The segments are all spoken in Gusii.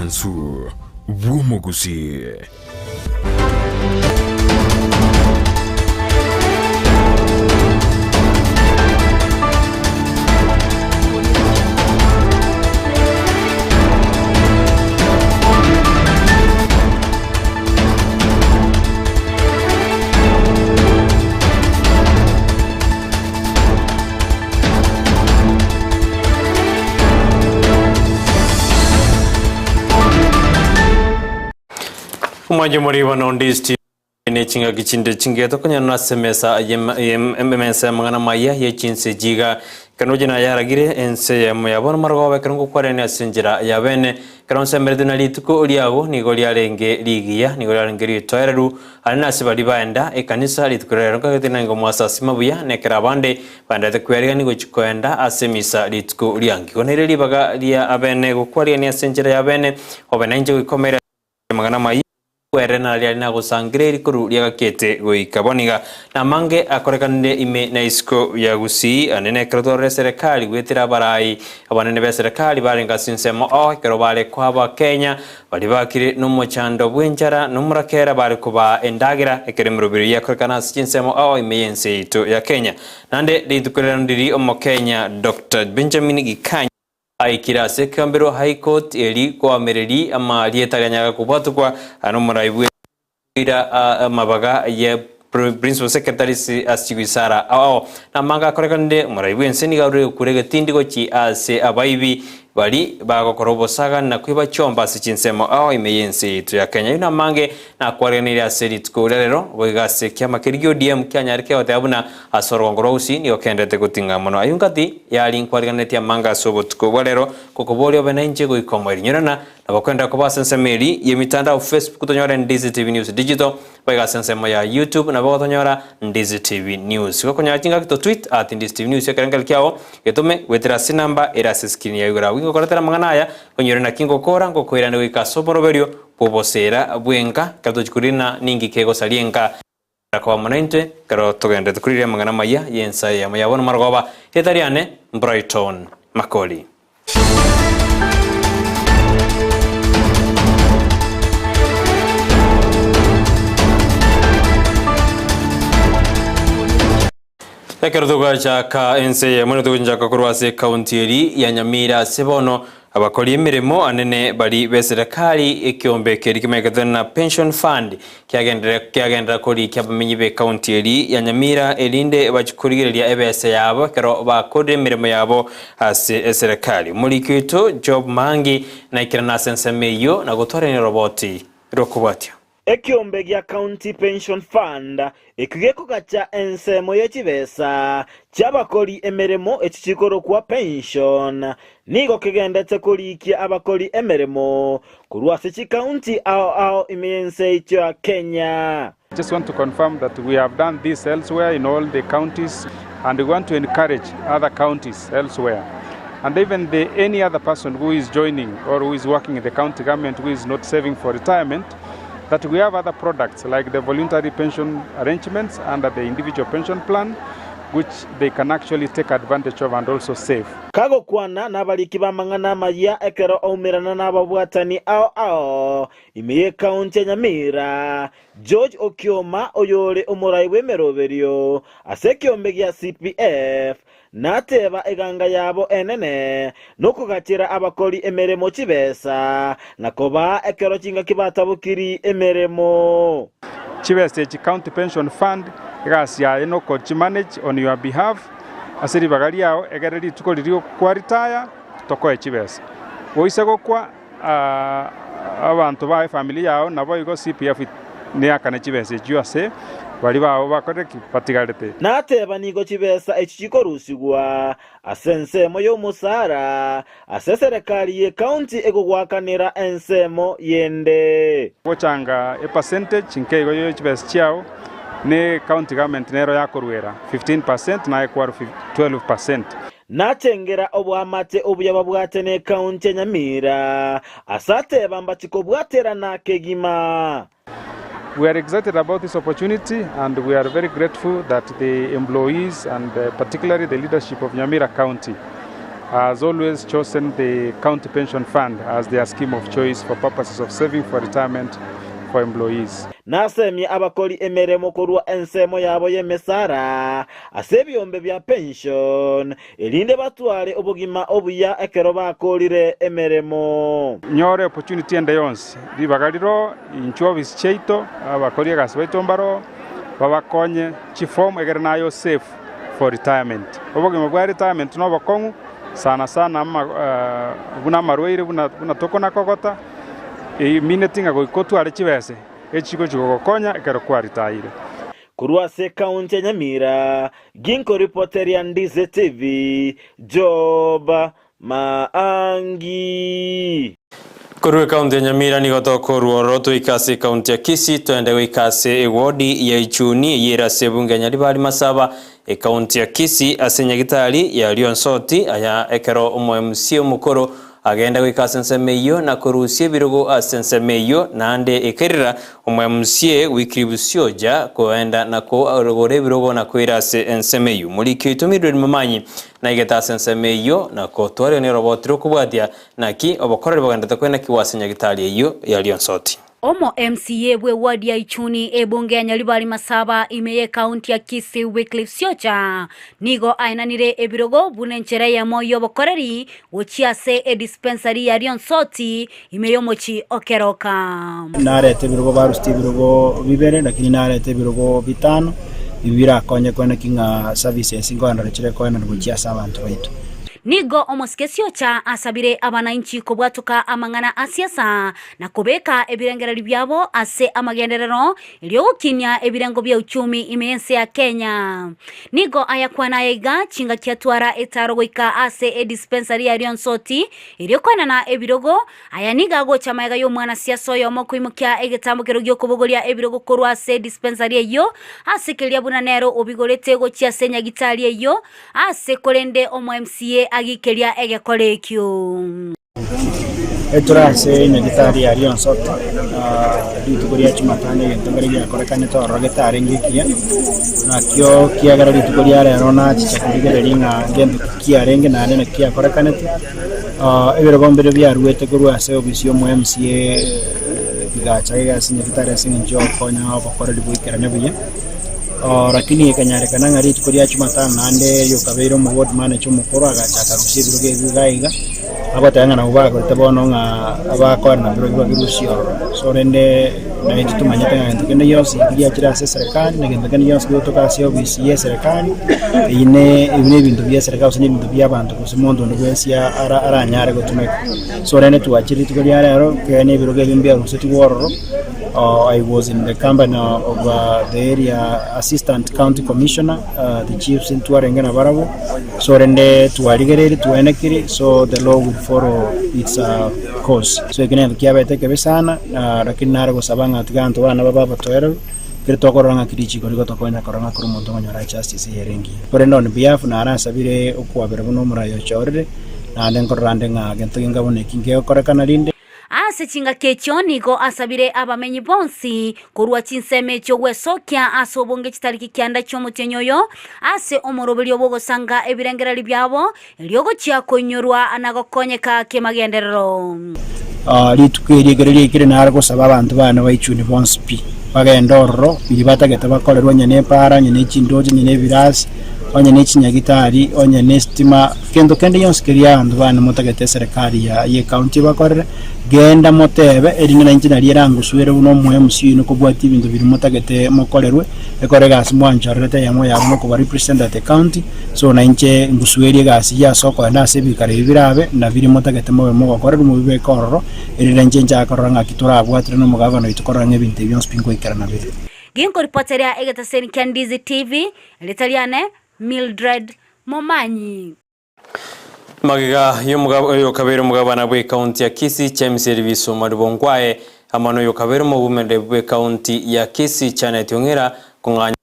Omwansu bw'omogusii. Omwancho more bono Ndisi TV ne chingaki chinde chingiya tokonyana ase emesa emesa y'amang'ana maya ye chinse chiga. Ekero noche nayaragire ense eyemo ya bono marogoba ekero ngokwarania ase enchera ya bene. Ekero nsemeretwe na rituko riago nigo riarenge rigiya, nigo riarenge ritoereru, aria nase baria baenda ekanisa rituko riria rero nkagete nenge omwasasima buya, na ekero abande baenderete kwearigania gochia koenda ase emisa rituko riange. Igo nere ribaga ria abene gokwarigania ase enchera ya bene, obe nainche goika omeire amang'ana amayia. Ere naria aria nagosangereiri rikuru riagakete goika bono iga, na amange akorekanire ime na isiko ya Gusii, ande nekero twarora eserekari goetera abarai abanene b'eserekari barenge ase ensemo oo ekero bare koa abakenya baria bakire nomochando bw'enchara na omorakera bare kobaa endagera ekero emeroberi yakorekana ase chinsemo oo ime y'ense yaito ya Kenya. Naende rituko riria ndiri omokenya Doctor Benjamin Gikanyi Aikire ase ekeambero High Court eri koamereri amarieta aria anyare kobwatokwa nomorai bwe ira amabaga ye Principal Secretary ase chigwisara ao ao. Namanga akorekanire omorai bwense nigo arure gokura egetindi gochi ase abaibi bari bagokora obosagani na koiba chiomba ase chinsemo ao ime yense yaito ya Kenya. Ayio namange nakwareganire ase rituko ria rero boigo ase ekiama keria gia ODM kianyare kegoteba buna Ase orogongo rwa Usi nigo kenderete goting'a mono. Ayio ngati yari nkwariganetie amanga ase obotuko bwa rero, gokoboria obe nainche goika omoerio. Nyorana, nabo kwenderera koba ase ensemo eri y'emitandao Facebook tonyore Ndizi TV News Digital, boigo ase ensemo ya YouTube nabo gotonyora Ndizi TV News. Gokonyora chingaki to tweet at Ndizi TV News ekerengerio kiao getome goetera ase enamba ere ase escreen ya igoro abwo. Ingokoretera amang'ana aya onyore naki ngokora ngokoirane goika ase omoroberio bw'oboseera bw'enka ekero tochi korina ninki kegosaria enka. Koba amo naintwe ekero togenderete korigereria amang'ana amaya y'ensa eyemo ya bono marogoba, erieta riane Brighton Makori. Ekero togachaka ense eyemo nigo togochaka korwa ase ekaunti eri ya Nyamira ase bono abakori emeremo anene bari b'eserekari ekiombe keri kimanyekete na Pension Fund kiagenderera kiagenderera korikia abamenyi b'ekaunti eri ya Nyamira erinde bachi korigereria ebese yabo ekero bakorire emeremo yabo ase eserekari. Omoriki oito Job Maangi naikerana ase ensemo eyio na gotwarania oroboti rw'okobwatia. Ekiombe gia County Pension Fund ekio gekogacha ensemo ye chibesa chi'abakori emeremo echi chikorokwa pension nigo kegendete korikia abakori emeremo korwa ase chikaunti ao ao ime y'ense yaito ya Kenya. Just want to confirm that we have done this elsewhere in all the counties and we want to encourage other counties elsewhere and even the any other person who is joining or who is working in the county government who is not saving for retirement that we have other products like the voluntary pension arrangements under the individual pension plan which they can actually take advantage of and also save. Kagokwana nabariki b'amang'ana amayia ekero aumerana nababwatani ao ao ime y'ekaunti ya Nyamira, George Okioma oyore omorai bw'emeroberio ase ekiombe gia CPF Nateba eganga yabo enene, nokogachera abakori emeremo chibesa, na kobaa ekero chingaki batabokiri emeremo. Chibesa echi County Pension Fund egasi yaye nokochi manage on your behalf ase ribaga riao egere rituko riria okwa retire tokoe chibesa. Goise gokwa abanto ba efamiri yao naboigo CPF neakane chibesa echio ase baria bao bakorire ki? Batigarete. Nateba nigo chibesa echi chikorusigwa ase ensemo y'omosara ase eserekari y'ecounty egogoakanera ensemo yende. Gochanga epercentage nke igo ye chibesa chiao ne county government nero yakoruera 15% naye kwarwa 12%. Nachengera oboamate obuya babwate n'ecounty ya Nyamira ase ateba mbachi kobwaterana kegima. We are excited about this opportunity and we are very grateful that the employees and particularly the leadership of Nyamira County has always chosen the County Pension Fund as their scheme of choice for purposes of saving for retirement for employees. Nasemie abakori emeremo korwa ensemo yabo y'emesara ase ebiombe bia pension, erinde batware obogima obuya ekero bakorire emeremo. Nyore opportunity ende yonsi, ribaga riro inchuo ofisi chiaito, abakori egasi baito mbaroo, babakonye chiform egere naye o save for retirement. Obogima bwa retirement nobokong'u sana sana ama buna amarwaire buna buna tokona kogota, emineti ng'a goika otware chibese echigochi gogokonya ekero kwa retire. Korwa ase ekaunti ya Nyamira, ginkoripoteria Ndize TV, Job Maangi. Korwa ekaunti ya Nyamira nigo tokorwa ororo toike ase ekaunti ya Kisii toende goika ase ewodi ya Ichuni eyio ere ase ebunge ya Nyaribari Masaba, ekaunti ya Kisii ase nyagitari ya Rionsoti aya ekero omo MCA omokoro agenda goika ase ensemo eyio na korusia ebirogo ase ensemo eyio naende ekerera omo MCA Wycliffe Sioja koenda na kogora ebirogo na koira ase ensemo eyio. Moriki oito Mildred Momanyi Naigete ase ensemo eyio, na kotwarigania oroboti rw'okobwatia, naki obokoreri bogenderete koenekigwa ase nyagitari eyio ya Rionsoti. Omo MCA bwe ward ya Ichuni ebunge ya Nyaribari Masaba ime ye county ya Kisii Wycliffe Siocha nigo aenanire ebirogo buna enchera eyemo y'obokoreri gochia ase edispensary ya Rionsoti ime y'omochie o Keroka. Narete ebirogo barusitie ebirogo bibere, lakini narete ebirogo bitano, ebi birakonye koeneki ng'a services nkoenderera chire koenana gochia ase abanto baito. Nigo omosike Siocha asabire abanainchi kobwatoka amang'ana a siasa na kobeka ebirengererio biabo ase amagenderero erio gokinia ebirengo bia uchumi ime y'ense ya Kenya. Nigo ayakwana aya iga chingaki atwara etaro goika ase edispensary ya Rionsoti erio koenana ebirogo. Aya nigo agocha magega y'omwanasiasa oyomo koimokia egetambokero gi'okobogoria ebirogo korwa ase edispensary eyio ase keria buna nero obigorete gochia ase nyagitari eyio ase korende omo MCA agikeria egekora ekio. Etore ase nyagitari ya Rionsoti, rituko ria Jumatano egento nkere giakorekanete ororo getarenge ekiya, nakio kiagera rituko ria rero nachicha korigereria ng'a ngento ki kiarenge naende naki giakorekanete. Ebirogo mbire biaruete korwa ase ofisi ya omo MCA bigacha iga ase nyagitari ase eng'encho ya ogokonya obokoreri boikerane buya. Lakini ekanyarekana ng'a rituko ria Jumatano naende riokabeire omo ward manager omokoro agacha akarusia ebirogo ebio iga iga. Bagoteba ng'a nabwo bagorete bono ng'a abakorera nabirobio babirusie ororo. So rende naintwe tomanyete ng'a gento kende gionsi giachire ase eserekari na gento kende gionsi kegotoka ase ofisi ya eserekari, eyio ne ebi ne ebinto bia eserekari gose na ebinto bia abanto gose monto onde bwensi ara aranyare gotumeka. So rende twachire rituko ria rero, ekeene ebirogo ebi mbiarusetigwe ororo. I was in the company of the area assistant county commissioner, the chiefs ntwarenge nabarabwo, so rende twarigereiri twaenekiri, so the law will follow its course. So eki negento kiabete ekebe sana, lakini nare gosaba ng'a tiga abanto bane babe abatoereru, ekero tokorora ng'aki richiko rigotokonya korora ng'a kera omonto okonyora justice eyere engiya. Korende on behalf narasabire okwabera buna omorai ochorire, naende nkorora nde ng'a gento genga buna eki nkegokorekana rinde. Ase chingaki echio nigo asabire abamenyi bonsi korwa chinsemo echio gwesokia ase obonge chitariki kianda chi'omotienyi oyo ase omoroberio bw'ogosanga ebirengererio biabo, erio gochia koinyorwa na gokonyeka kemagenderero. Rituko eri ekero riaikire nare gosaba abanto baane baichuni bonsi pi, bagende ororo, biria batagete bakorerwe onye nepaara, onye ne chindoche, onye nebirasi, onye ne chinyagitari, onye nesitima. Gento kende gionsi keria abanto baane motagete eserekari ya y'ecounty ebakorere, genda motebe, erinde nainche nario erangosuere buna omoyo omosio oino kobwatia ebinto biria motagete mokorerwe, ekore egasi mwanchorerete eyemo yabo nokoba represent at the county, so nainche ngusuerie egasi eyio ase okoenda ase ebikaro ebi birabe, na biria motagete mobe mogokorerwa mobibeke ororo, erinde inche nchake korora ng'aki torabwatire na omogavana oito korora ng'a ebinto ebi bionsi pi nkoikerana bire. Ginkoripoteria egetaseni kia Ndizi TV, erieta riane Mildred Momanyi. Magega y'oyokabeire omogabana bw'ekaunti ya Kisii James Eribiso Maribo Ngwae amo noyokabeire omobumende bw'ekaunti ya Kisii Janet Ong'era kong'anya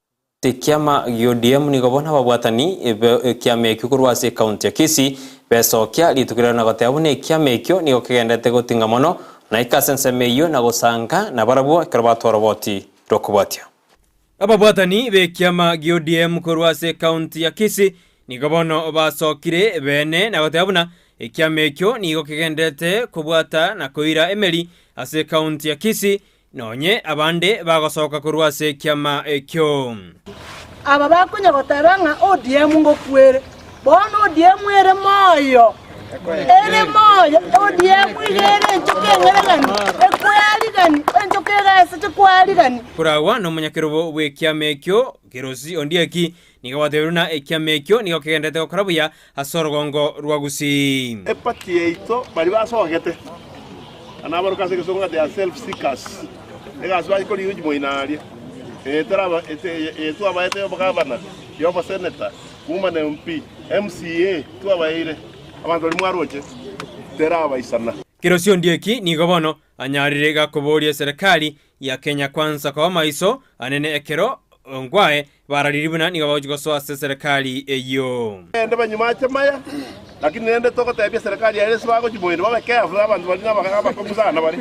ase ekiama gi'ODM nigo bono ababwatani b'ekiama ekio korwa ase ekaunti ya Kisii besokia rituko riaro na goteba buna ekiama ekio nigo kegenderete goting'a mono naika ase ensemo eyio na gosanka nabarabwo ekero batwara oboti rw'okobwatia. Ababwatani b'ekiama gi'ODM korwa ase ekaunti ya Kisii. Nigo bono basokire beene na goteba buna ekiama ekio nigo kegendererete kobwata na koira emeri ase ekaunti ya Kisii, nonye abande bagosoka korwa ase ekiama ekio. Aba bakonya goteba ng'a ODM ngokwere, bono ODM ere moyo, ere moyo, ODM iga ere enchoka eng'ereng'ani, ekwarigani, enchoka egaeseche kwarigani. Koragwa nomonyakerobo bw'ekiama ekio, Kerosi Ondieki, Nigo gwatebiirwe buna ekiama ekio nigo kegendererete gokora buya ase orogongo rwa Gusii. Eparty yaito baria basogete na nabaroka ase egesongo ng'a they are self seekers, egasi baye korigia gochia moino aria, eye teraba eye twabaete ya obogavana, ya obosenator, woman MP, MCA twabaeire, abanto baria mwaroche terabaisana. Kerosio Ondieki nigo bono anyarire gakoboria eserekari ya Kenya Kwanza koba maiso anene ekero Ongwae barariri buna nigo bagochia gosoa ase eserekari eyio. Rende banyumache maya, lakini rende togotebia eserekari yaye ase bagochia moino babe careful abanto baria naba abakong'u sana bare.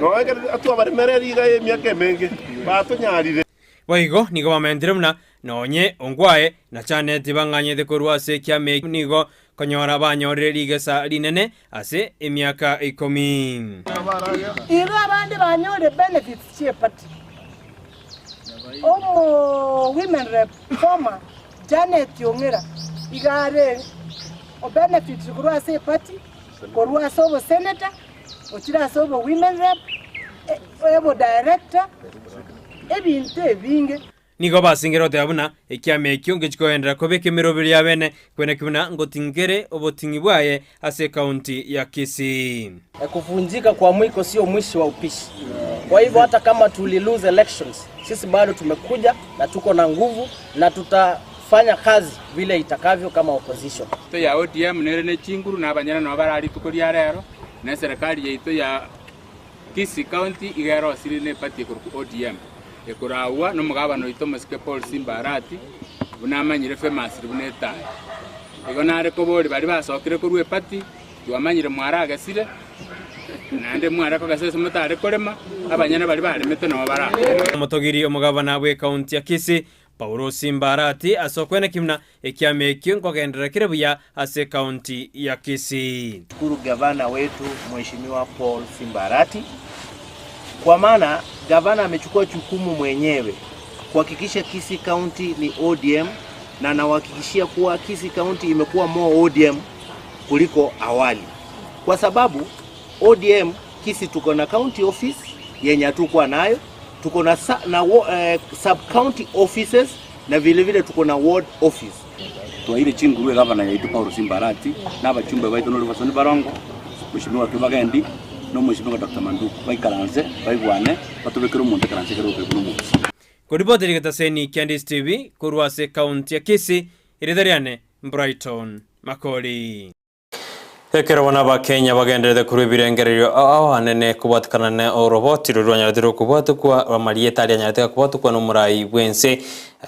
Nonya ekero twabaremereria iga emiaka emenge, batonyarire. Boigo nigo bamentire buna nonye Ongwae na Chaneti bang'anyete korwa ase ekiama ekio nigo konyora banyorire rigesa rinene ase emiaka ikomi. Igo abande banyore benefits chi'eparty. Omo women rep former Janet Ong'era iga are o benefit korwa ase eparty, korwa ase obosenator, ochire ase obo women rep, obo director, ebinto ebinge. Nigo basingire goteba buna ekiama ekio ngechi kogenderera kobeka emeroberi y'abene, kweneki buna ngotingere oboting'i bwaye ase ekaunti ya Kisii. Kuvunjika kwa mwiko sio mwisho wa upishi. Kwa hivyo hata kama tuli lose elections, sisi bado tumekuja na tuko na nguvu na tutafanya kazi vile itakavyo kama opposition. Yaito ya ODM nere ne chinguru na abanyene nabo barare rituko ria rero, na eserekari yaito ya Kisii County iga erosirie ne eparty ekorokwa ODM, ekoragwa nomogabana oito omosike Paul Simba Arati, buna amanyire famously buna etaya. Igo nare koboria baria basokire korwa eparty, twamanyire mwaragesire, naende mware kogesa ase motare korema, abanyene baria baremete nabo barakore. Omotogiri omogabana bw'ekaunti ya Kisii, Paulo Simba Arati ase okweneki buna ekiama ekio nkogenderera kere buya ase ekaunti ya Kisii. Shukuru gavana wetu Mheshimiwa Paul Simba Arati kwa maana gavana amechukua jukumu mwenyewe kuhakikisha Kisii County ni ODM na anawahakikishia kuwa Kisii County imekuwa more ODM kuliko awali, kwa sababu ODM Kisii tuko na county office yenye hatukuwa nayo, tuko na, na sub county offices na vile vile tuko na ward office. Twaire chinguru egavana yaito Paulo Simba Arati, na abachumbe baito nori Basoni Barongo, Mweshimiwa Kibagendi, na Omweshimiwa Doctor Manduku, baikaranse, baigwane, batobekere omonto ekaranse ekero gokire buna omogusii. Koripoteri getaseni kia Ndisi TV korwa ase ekaunti ya Kisii, erieta riane Brighton Makori. Ekero bono Abakenya bagendererete korwa ebirengererio ao anene kobwatekana ne oroboti roria rwanyaretirwe kobwatekwa rw'amarieta aria anyareteka kobwatekwa n'omorai bw'ense.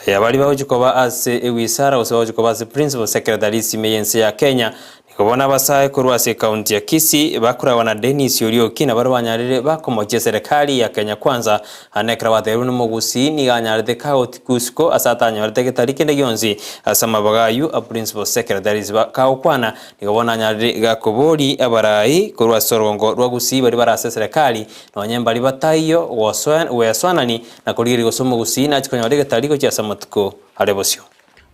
Aya baria bagochia koba ase ewisara gose bagochia koba ase Principal Secretaries ime y'ense ya Kenya. Nigo bono abasae korwa ase ekaunti ya Kisii bakoragwa na Dennis Orioki nabaria banyarire bakomochia eserekari ya Kenya Kwanza Ande ekero batebiirwe nomogusii nigo anyarete kagotikusiko ase atanyorete getari kende gionsi ase amabaga ayio a Principal Secretaries kagokwana nigo bono anyarire gakobori abarai korwa ase orogongo rwa Gusii baria bare ase eserekari nonye mbari bataiyo gwesoanani na korigereria gose omogusii nachi konyora egetari gochia ase amatuko are bosio.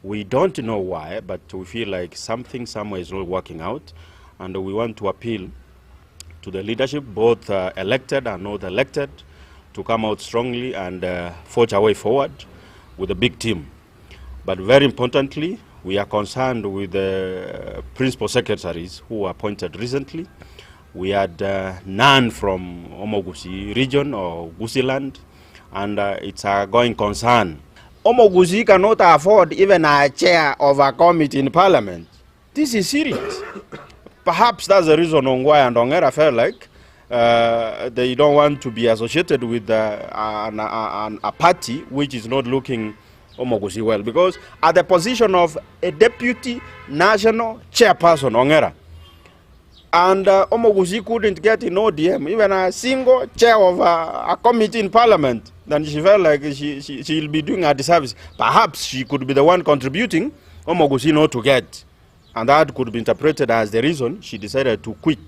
We don't know why, but we feel like something somewhere is not working out, and we want to appeal to the leadership, both elected and not elected, to come out strongly and forge our way forward with a big team. But very importantly, we are concerned with the principal secretaries who were appointed recently. We had none from Omogusi region or Gusiland, and it's a going concern. Omogusi cannot afford even a chair of a committee in parliament. This is serious. Perhaps that's the reason Ongwae and Ongera felt like they don't want to be associated with a party which is not looking Omogusi well, because at the position of a deputy national chairperson, Ongera, and Omogusi couldn't get in ODM, even a single chair of a committee in parliament, then she felt like she'll be doing a disservice. Perhaps she could be the one contributing Omogusii not to get and that could be interpreted as the reason she decided to quit.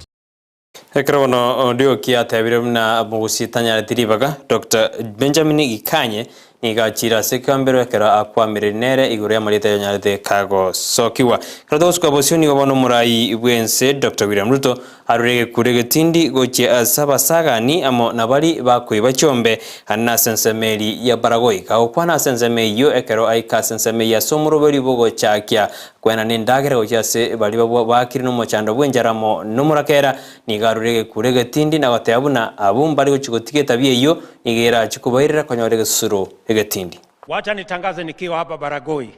Ekero bono Ondieki atebire buna Omogusii tanyareti ribaga, Doctor Benjamin Gikanye nigo achiire ase ekegambero ekero akwamireire nere igoro y'amarieta yanyarete kagosokigwa. Ekero togosuka bosio nigo bono omorai bw'ense Doctor William Ruto arure egekuro egetindi gochia ase abasagani amo na baria bakoiba chiombe ande nase ensemo eria ya Baragoi. Gagokwana ase ensemo eyio ekero aika ase ensemo eyio ase omoroberi bw'ogochakia Kwenana endagera gochia ase baria baakire nomochando bw'enchara amo nomorakera, nigo arure egekuro egetindi na goteba buna abwo mbare gochia gotiga etabia eyio, nigo erachie kobairera konyora egesusuro egetindi. Wacha nitangaze nikiwa hapa Baragoi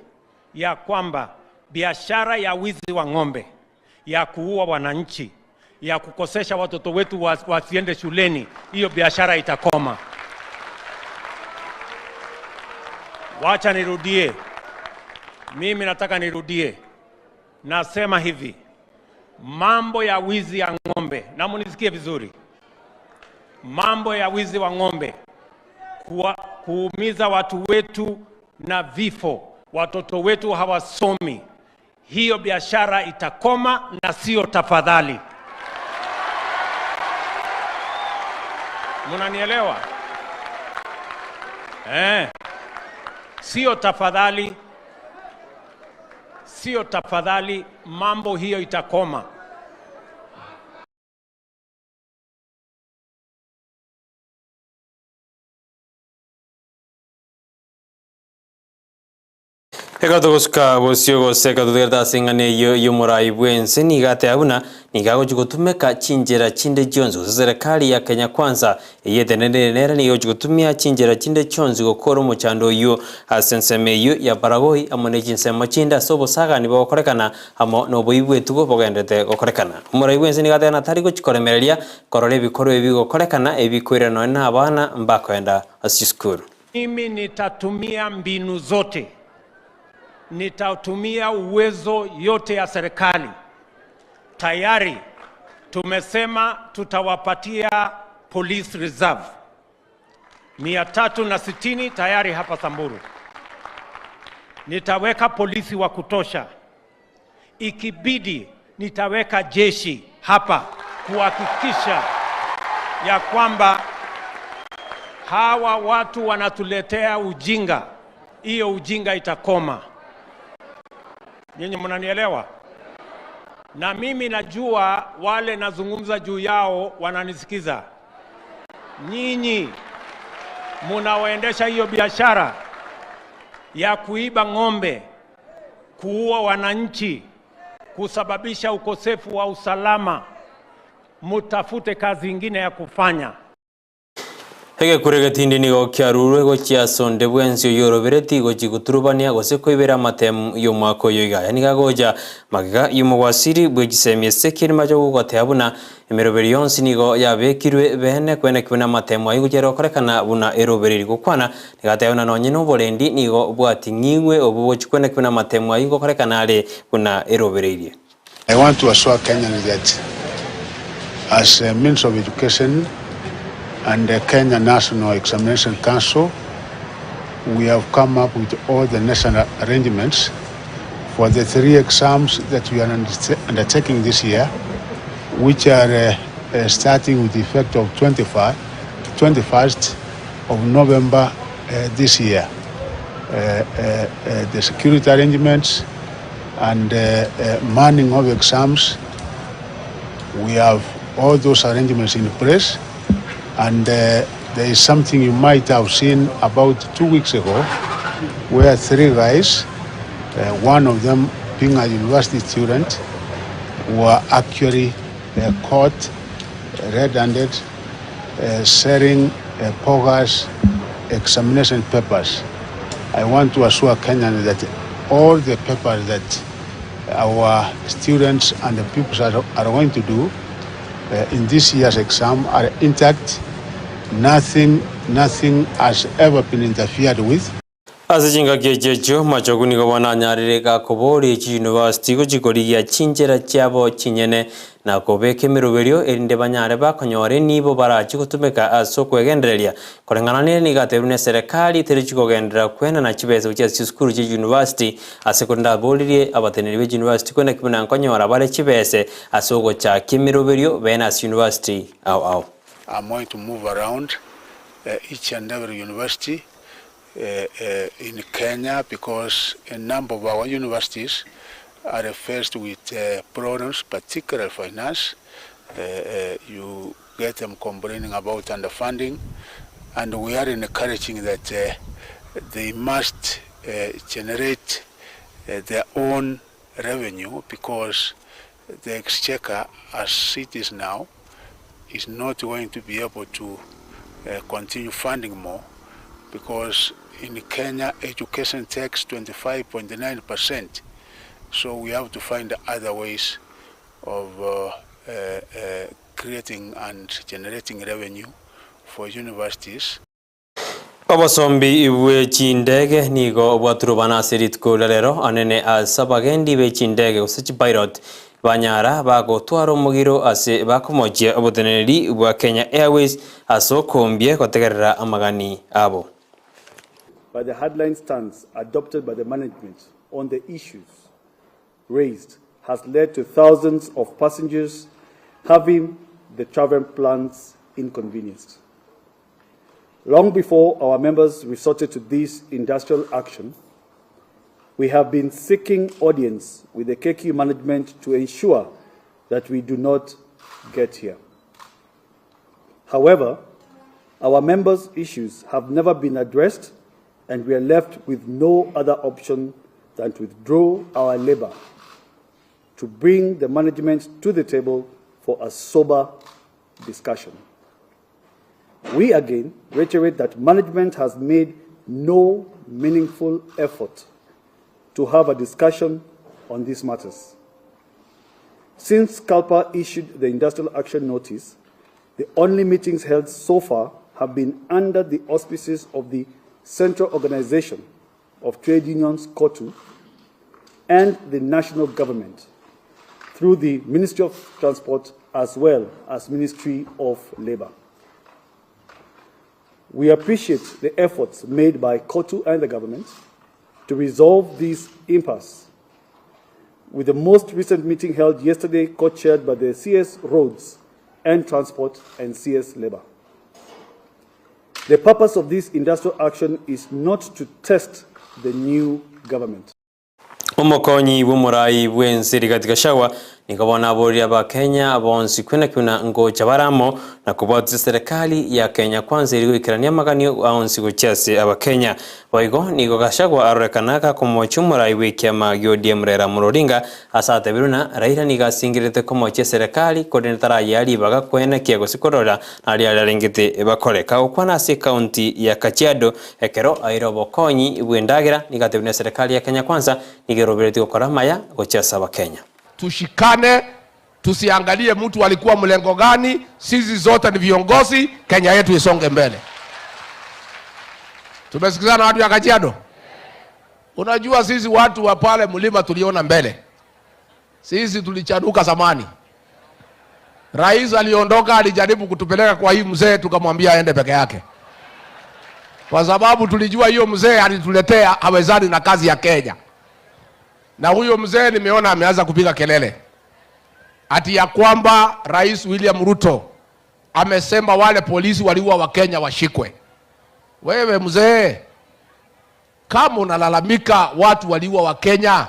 ya kwamba biashara ya wizi wa ng'ombe, ya kuua wananchi, ya kukosesha watoto wetu wasiende shuleni, hiyo biashara itakoma. Wacha nirudie, mimi nataka nirudie, nasema hivi, mambo ya wizi ya ng'ombe, na munisikie vizuri, mambo ya wizi wa ng'ombe, kuumiza watu wetu na vifo, watoto wetu hawasomi, hiyo biashara itakoma na sio tafadhali. Munanielewa? Sio tafadhali, sio tafadhali, mambo hiyo itakoma. Ekero togosuka bosio gose ekero totegerete ase eng'ana eyio y'omorai bw'ense, nigo ateba buna nigo agochia gotumeka chinchera chinde chionsi gose serikali ya Kenya Kwanza eyio etenenire nere nigo egochia gotumia chinchera chinde chionsi gokora omochando oyio ase ensemo eyio ya Baragoi amo ne chinsemo chinde ase obosagani bogokorekana amo noboibi bw'etugo bogenderete gokorekana. Omorai bw'ense nigo ateba ng'a tari gochia koremereria korora ebikorwa ebi bigokorekana ebikoirera nonya na abana mbakoenda ase chisukuru. Mimi nitatumia mbinu zote, nitatumia uwezo yote ya serikali. Tayari tumesema tutawapatia police reserve mia tatu na sitini tayari hapa Samburu. Nitaweka polisi wa kutosha, ikibidi nitaweka jeshi hapa kuhakikisha ya kwamba hawa watu wanatuletea ujinga, hiyo ujinga itakoma. Nyinyi mnanielewa? Na mimi najua wale nazungumza juu yao wananisikiza. Nyinyi munaoendesha hiyo biashara ya kuiba ng'ombe, kuua wananchi, kusababisha ukosefu wa usalama, mutafute kazi ingine ya kufanya. Egekuro egetindi nigo kiarurwe gochia ase onde bwensi oyorobereti gochia goturubania gose koibera amatemu y'omwaka oyo iga. Aya nigo agocha magega y'omogwasiri bwe chisemi Ezekiel Machogu goteba buna emeroberi yonsi nigo yabekirwe beene kwenekigwe namatemu ayio gochia gokorekana buna erobereri gokwana. Nigo ateba buna nonye noborendi nigo bwating'igwe obwo bochia kwenekigwe namatemu ayio gokorekana are buna erobereirie. I want to assure Kenyans that as a Minister of Education and the Kenya National Examination Council, we have come up with all the necessary arrangements for the three exams that we are undertaking this year, which are starting with the effect of 21st of November this year. The security arrangements and manning of exams, we have all those arrangements in place. And there is something you might have seen about 2 weeks ago, where three guys, one of them being a university student, were actually caught red-handed selling bogus examination papers. I want to assure Kenyans that all the papers that our students and the pupils are going to do in this year's exam are intact. Nothing has ever been interfered with. Ase chingaki echi echio, Machogu nigo bono anyarire gakoboria chiyunivasiti gochia korigia chinchera chiabo chinyene na kobeka emeroberio erinde banyare bakonyora enibo barachie gotumeka ase okwegendereria. Koreng'ana nere nigo atebirie buna eserekari terichi kogenderera kwenana chibesa gochia ase chisukuru chie chiyunivasiti ase korende aboririe abateneneri be chiyunivasiti kwenda ki buna nkonyora bare chibese ase ogochakia emeroberio bene ase chiyunivasiti ao ao. I'm going to move around each and every university in Kenya because a number of our universities are faced with problems, particularly finance. You get them complaining about underfunding, and we are encouraging that they must generate their own revenue because the exchequer as it is now is not going to be able to continue funding more because in Kenya education takes 25.9%, so we have to find other ways of creating and generating revenue for universities. Obosombi bwe chindege nigo bwaturubana ase rituko ria rero anene ase abagendi be chindege gose chipilot banyara bagotwara omogiro ase bakomochia oboteneneri bwa Kenya Airways ase okombia gotegerera amagani abo. By the hardline stance adopted by the management on the issues raised has led to thousands of passengers having the travel plans inconvenienced. Long before our members resorted to this industrial action, we have been seeking audience with the KQ management to ensure that we do not get here. However, our members' issues have never been addressed and we are left with no other option than to withdraw our labor to bring the management to the table for a sober discussion. We again reiterate that management has made no meaningful effort to have a discussion on these matters. Since KALPA issued the industrial action notice, the only meetings held so far have been under the auspices of the Central Organization of Trade Unions, COTU, and the national government through the Ministry of Transport as well as Ministry of Labor. We appreciate the efforts made by COTU and the government to resolve this impasse, with the most recent meeting held yesterday co-chaired by the CS Roads and Transport and CS Labor. The purpose of this industrial action is not to test the new government. Omokonyi bw'omorai bw'ense Rigathi Gachagua nigo bono aboririe Abakenya bonsi kwena buna ngocha bare amo na kobwatisia eserekari ya Kenya Kwanza erio goikerania amaganio aonsi gochia ase Abakenya. Boigo nigo Gachagua arorekana gakomochia omorai bw'ekiama gia ODM Raila Amolo Odinga ase atebire buna Raila nigo asingerete komochia eserekari korende tarayea ribaga koenekia gose korora naria aria arengete bakore. Kagokwana ase ekaunti ya Kajiado Ekero aire obokonyi bw'endagera, nigo atebire na eserekari ya Kenya Kwanza nigo eroberetie gokora amaya gochia ase Abakenya. Tushikane, tusiangalie mtu alikuwa mlengo gani. Sisi zote ni viongozi, Kenya yetu isonge mbele. Tumesikizana watu ya Kajiado? Unajua sisi watu wa pale mlima tuliona mbele, sisi tulichanuka zamani. Rais aliondoka, alijaribu kutupeleka kwa hii mzee, tukamwambia aende peke yake, kwa sababu tulijua hiyo mzee alituletea hawezani na kazi ya Kenya. Na huyo mzee nimeona ameanza kupiga kelele ati ya kwamba Rais William Ruto amesema wale polisi waliua Wakenya washikwe. Wewe mzee, kama unalalamika watu waliua Wakenya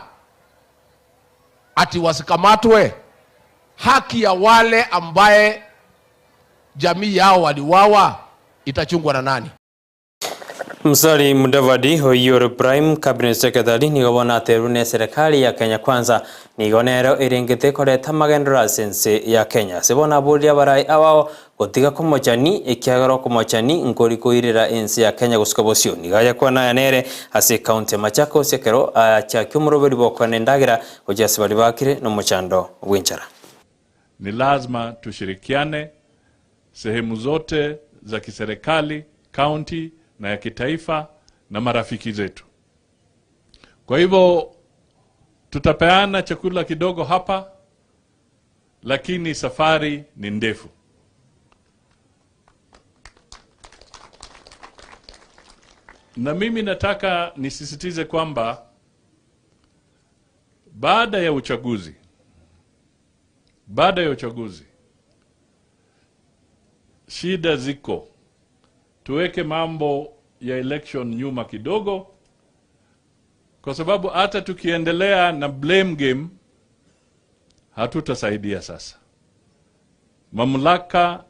ati wasikamatwe, haki ya wale ambaye jamii yao waliwawa itachungwa na nani? Musalia Mudavadi oyio ore Prime Cabinet Secretary nigo bono aterwe na eserekari ya Kenya Kwanza nigo nero erengete koreta amagenderero ase ense ya Kenya. Ase bono aboririe abarai abao gotiga komochani ekiagera okomochani nkori koirera ense ya Kenya gosuka bosio. Nigo ayakwana aya nere ase ecounty ya Machakos ekero achakia omoroberi bw'okoena endagera gochia ase baria bakire nomochando bw'enchara. Ni lazima tushirikiane sehemu zote za kiserikali, county na ya kitaifa na marafiki zetu. Kwa hivyo tutapeana chakula kidogo hapa, lakini safari ni ndefu. Na mimi nataka nisisitize kwamba baada ya uchaguzi, baada ya uchaguzi shida ziko, tuweke mambo ya election nyuma kidogo, kwa sababu hata tukiendelea na blame game hatutasaidia. Sasa mamlaka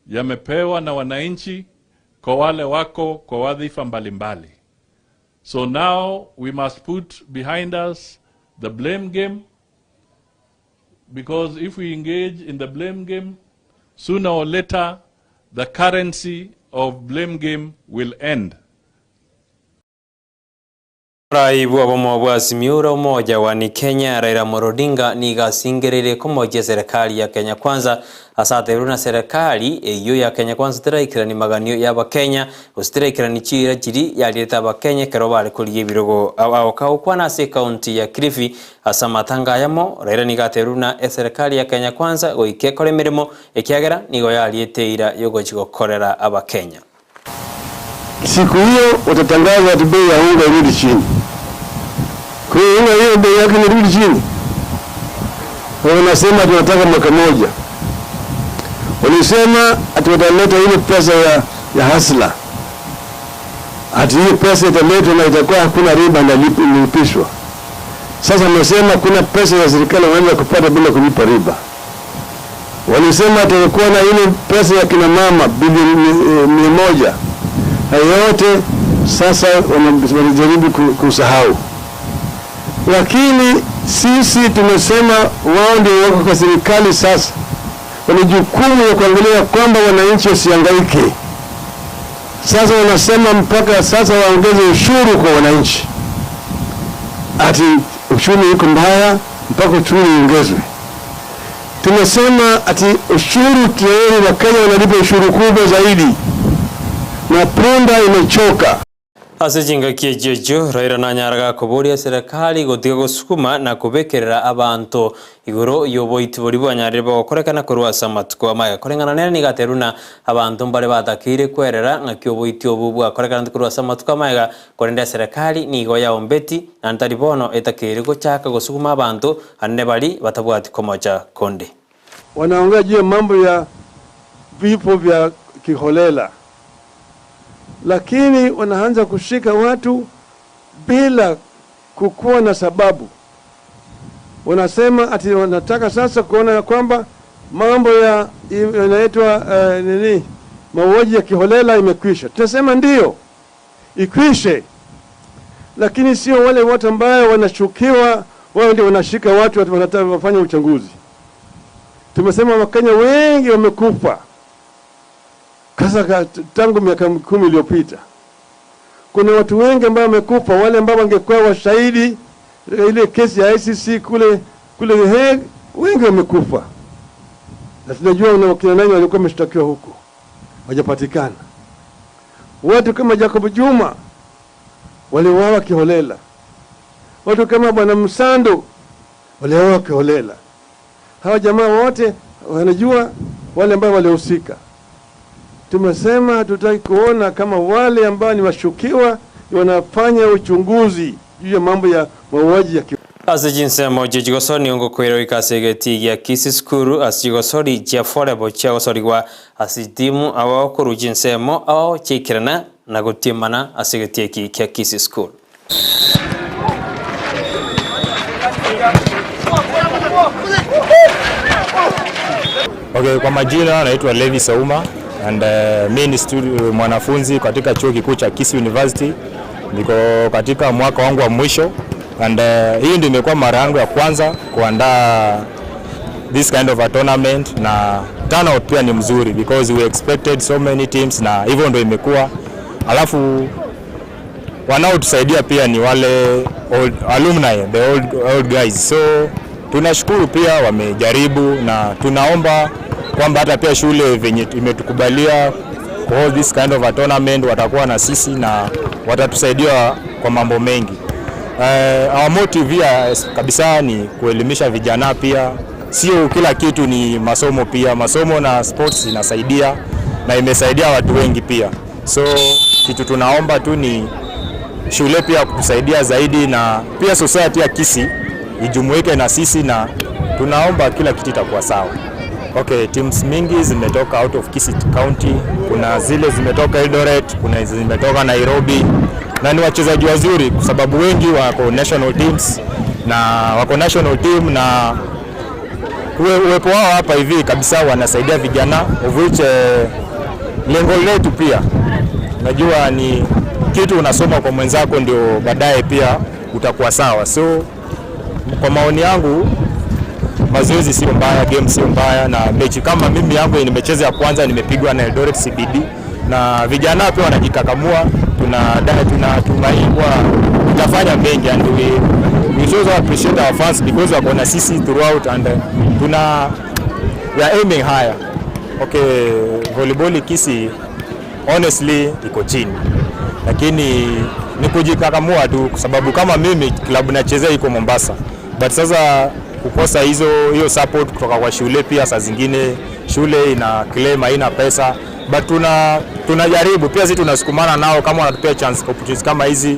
yamepewa na wananchi kwa wale wako kwa wadhifa mbalimbali. So now we must put behind us the blame game because if we engage in the blame game sooner or later the currency of blame game will end. Omorai bw'obomo bwa Azimio la Umoja One Kenya Raila Amolo Odinga nigo asingereire komochia serikali ya Kenya Kwanza ase atebirie buna serikali eyio ya Kenya Kwanza teraikerani maganio ya abakenya gose teraikerani chiira chiria yarierete abakenya ekero bare korigia ebirogo ao ao kagokwana ase ekaunti ya Kilifi ase amatanga ayamo Raila nigo atebirie buna eserikali ya Kenya Kwanza goika ekore emeremo ekiagera nigo yariete eira yogochia gokorera abakenya. Siku hiyo watatangaza ati bei ya unga irudi chini. Kwa hiyo unga hiyo bei yake inarudi chini. Wanasema tunataka mwaka moja. Walisema ati wataleta ile pesa ya, ya hasla, ati hiyo pesa italetwa na itakuwa hakuna riba inalipishwa. Sasa wamesema kuna pesa ya serikali wanaweza kupata bila kulipa riba. Walisema atakuwa na ile pesa ya kina mama bilioni 100. Hayo yote sasa wanajaribu kusahau, lakini sisi tumesema wao ndio wako kwa serikali sasa, wana jukumu ya kuangalia kwamba wananchi wasihangaike. Sasa wanasema mpaka sasa waongeze ushuru kwa wananchi, ati uchumi uko mbaya mpaka ushuru uongezwe. Tumesema ati ushuru tayari Wakenya wanalipa ushuru kubwa zaidi na punda imechoka. Ase chingaki echio echio, Raila nanyara gakoboria eserekari gotiga gosukuma na kobekerera abanto igoro y'oboiti boria bwanyarire bogokorekana korwa ase amatuko amaya. Koreng'ana nere nigo aterwa buna abanto mbare batakeire kwerera ng'aki oboiti obo bwakorekanete korwa ase amatuko amaya korende eserekari nigo yaombeti naende tari bono etakeire gochaka gosukuma abanto ande baria batabwati komocha konde. Wanaongea juu ya mambo ya vifo vya kiholela, lakini wanaanza kushika watu bila kukuwa na sababu. Wanasema ati wanataka sasa kuona ya kwamba mambo ya inaitwa nini, mauaji ya kiholela imekwisha. Tunasema ndiyo ikwishe, lakini sio wale watu ambao wanashukiwa wao ndio wanashika watu wanataka wafanye uchunguzi. Tumesema Wakenya wengi wamekufa sasa tangu miaka 10 iliyopita. Kuna watu wengi ambao wamekufa, wale ambao wangekuwa washahidi ile kesi ya ICC kule kule The Hague, wengi wamekufa, na tunajua na wakina nani walikuwa wameshtakiwa huko, hawajapatikana. Watu kama Jacob Juma waliuawa kiholela, watu kama Bwana Msando waliuawa kiholela. Hawa jamaa wote wanajua wale ambao walihusika. Tumesema hatutaki kuona kama wale ambao ni washukiwa wanafanya uchunguzi juu ya mambo ya mauaji ya ki Ase chinsemo chie chigosori nigo ngokoirwa goika ase egetii gia Kisii School ase chigosori chia volleyball chiagosorigwa ase chitimu abo korwa chinsemo ao chiaikerana na gotiemana ase egetii eki kia Kisii School. Okay, kwa majina naitwa Levi Sauma and mi ni mwanafunzi katika chuo kikuu cha Kisii University. Niko katika mwaka wangu wa mwisho and hii ndio imekuwa mara yangu ya kwanza kuandaa this kind of a tournament, na turnout pia ni mzuri because we expected so many teams na hivyo ndio imekuwa. Alafu wanaotusaidia pia ni wale old alumni, the old guys. So tunashukuru pia wamejaribu, na tunaomba kwamba hata pia shule venye imetukubalia hold this kind of a tournament watakuwa na sisi na watatusaidia kwa mambo mengi. Our motive here kabisa ni kuelimisha vijana pia, sio kila kitu ni masomo pia. Masomo na sports inasaidia na imesaidia watu wengi pia, so kitu tunaomba tu ni shule pia kutusaidia zaidi, na pia society ya Kisii ijumuike na sisi, na tunaomba kila kitu itakuwa sawa. Okay, teams mingi zimetoka out of Kisii County, kuna zile zimetoka Eldoret, kuna zimetoka Nairobi na ni wachezaji wazuri kwa sababu wengi wako national teams na wako national team na uwepo wao hapa hivi kabisa wanasaidia vijana of which lengo letu pia najua ni kitu unasoma kwa mwenzako ndio baadaye pia utakuwa sawa. So kwa maoni yangu mazoezi sio mbaya, game sio mbaya, na mechi kama mimi yangu nimecheza ya kwanza nimepigwa na Eldoret CBD, na vijana pia wanajikakamua, tunatumai kuwa tutafanya mengi and we also appreciate our fans because wako na sisi throughout and we are aiming higher. Okay, volleyball Kisii honestly iko chini, lakini ni kujikakamua tu, kwa sababu kama mimi klabu nachezea iko Mombasa, but sasa kukosa hiyo support kutoka kwa shule pia, saa zingine shule ina claim haina pesa, but tunajaribu pia sisi tunasukumana nao, kama wanatupea chance opportunities kama hizi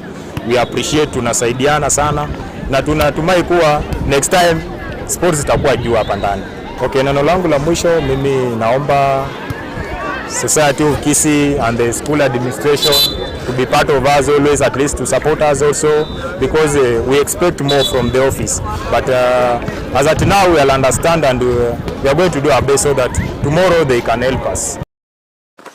we appreciate, tunasaidiana sana na tunatumai kuwa next time sports itakuwa juu hapa ndani. Okay, neno langu la mwisho mimi naomba Society of Kisii and the school administration to be part of us always, at least to support us also, because we expect more from the office. But as at now, we will understand and we are going to do our best so that tomorrow they can help us.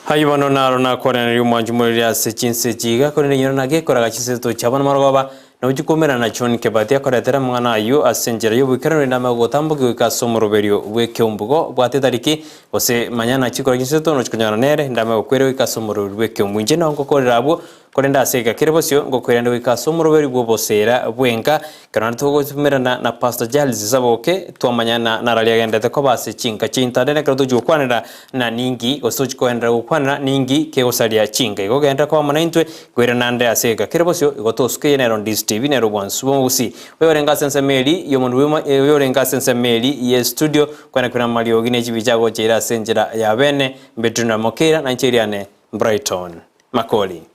Hayi bono naro nakwaranĩria omwanchi moreri ase chinse chiga korende nyoro nagekoraga chinse chiabo namarogoba nochikumera na John Kibati akoretera amang'ana aywo ase enchera ya oboikeranu rende ame gotamboki goika ase omoroberio bwa ekeumbugo bwate etariki gose manya nachikora chinse nochikonyora nere ndame gokwera goika ase omoroberi bwa ekeumbu inche nao ngokorera abwo korende ase ega kere bosio ngokwera goika ase omoroberi bwa obosera bwenka ekero naende togotumerana na Pastor Giles Saboke twamanyana narari agendete koba ase chinka chintande ekero tochi gokwanera na ningi gose tochi kogenderera gokwanera ningi kegosaria chinka igo ogenderera koba amo naintwe koira nande ase ega kere bosio igo tosuke nero Ndisi TV nero bwansu bwa omogusi oyo orenge ase ensemo eri ya omondu bwema oyo orenge ase ensemo eri ya studio kwana kwina mariogi ne chibicha agocha ere ase enchera ya bene mbetuna mokera na inche eriane Brighton Makori.